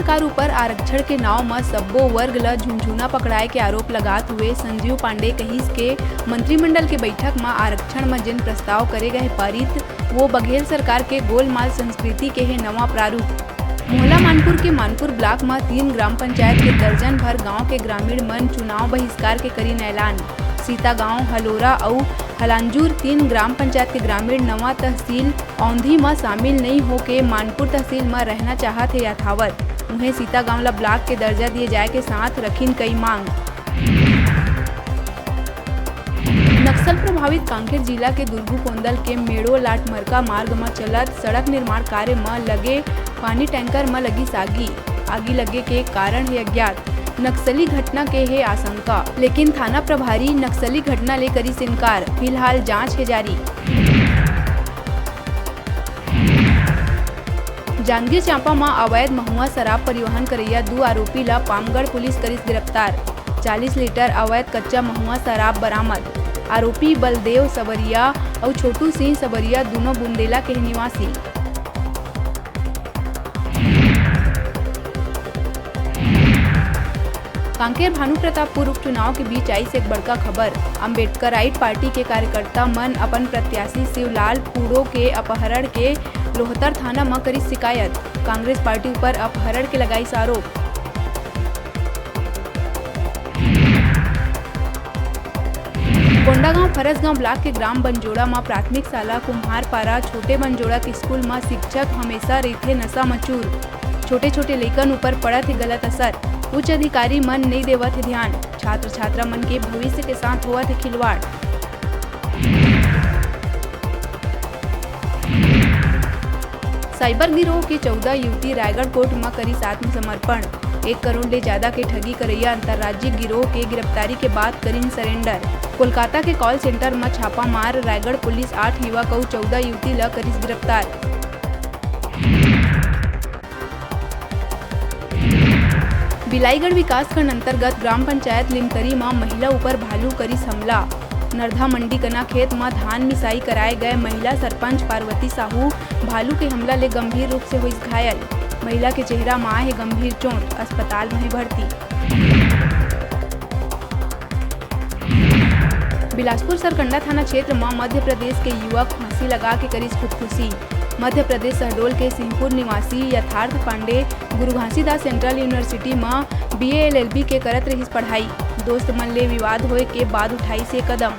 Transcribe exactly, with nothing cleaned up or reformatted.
Car ऊपर आरक्षण के नाव म सब्बो वर्ग ल झुनझुना पकड़ाए के आरोप लगात हुए संजीव पांडे कहिस के मंत्रिमंडल के बैठक म आरक्षण म जेन प्रस्ताव करे गए पारित, वो बघेल सरकार के गोलमाल संस्कृति के हे नवा प्रारूप। मोहला मानपुर के मानपुर ब्लॉक म तीन ग्राम पंचायत के दर्जन भर गांव के ग्रामीण मन चुनाव बहिष्कार के करिन ऐलान। सीता गांव, हलोरा अउ हलांजूर तीन ग्राम पंचायत के ग्रामीण नवा तहसील औंधी म शामिल नइ होके मानपुर तहसील म रहना चाहत हे यथावत। उहें, सीता गांव ल ब्लॉक के दर्जा दिए जाए के साथ रखिन कई मांग। नक्सल प्रभावित कांकेर जिला के दुर्गुकोंदल के मेड़ो लाटमरका मार्ग म चलत सड़क निर्माण कार्य म लगे पानी टैंकर म लगिस आगी। आगी लगे के कारण हे अज्ञात। नक्सली घटना के हे आशंका, लेकिन थाना प्रभारी नक्सली घटना ले करिस इनकार। फिलहाल जांच हे जारी। जांजगीर चांपा म अवैध महुआ शराब परिवहन करइया दू आरोपी ल पामगढ़ पुलिस करिस गिरफ्तार। चालीस लीटर अवैध कच्चा महुआ शराब बरामद। आरोपी बलदेव सवरिया अउ छोटू सिंह सवरिया दूनों बुंदेला के निवासी। कांकेर भानुप्रतापपुर उपचुनाव के बीच आइस एक बड़का खबर। अम्बेडकराइट पार्टी के कार्यकर्ता मन अपन प्रत्याशी शिवलाल पूड़ो के अपहरण के लोहतर थाना म करिस शिकायत। कांग्रेस पार्टी ऊपर अपहरण के लगाइस आरोप। कोंडागांव फरसगांव ब्लॉक के ग्राम बनजोड़ा म प्राथमिक शाला कुम्हारपारा छोटे बनजोड़ा के स्कूल म शिक्षक हमेशा रहिथे नशा म चूर। छोटे-छोटे लइकन ऊपर पड़त हे गलत असर। उच्च अधिकारी मन नइ देवत हे ध्यान। छात्र-छात्रा मन के भविष्य के साथ होवत हे खिलवाड़। साइबर गिरोह के चौदह युवती रायगढ़ कोर्ट म करिस आत्मसमर्पण। एक करोड़ ले ज्यादा के ठगी करइया अंतर्राज्यीय गिरोह के गिरफ्तारी के बाद करिन सरेंडर। कोलकाता के कॉल सेंटर म छापा मार रायगढ़ पुलिस आठ युवक अउ चौदह युवती ल करिस गिरफ्तार। बिलाईगढ़ विकासखंड अंतर्गत ग्राम पंचायत लिमतरी म महिला ऊपर भालू करिस हमला। नरधा मंडी कना खेत म धान मिसाई कराए गए महिला सरपंच पार्वती साहू भालू के हमला ले गंभीर रूप से होइस घायल। महिला के चेहरा म आए हे गंभीर चोट, अस्पताल म हे भर्ती। बिलासपुर सरकंडा थाना क्षेत्र म मध्य प्रदेश के युवक फांसी लगा के करिस खुदकुशी। मध्य प्रदेश शहडोल के सिंहपुर निवासी यथार्थ पांडे गुरु घासीदास सेंट्रल यूनिवर्सिटी म बीए एलएलबी के करत रहिस पढ़ाई। दोस्त मन ले विवाद होए के बाद उठाइस ये कदम।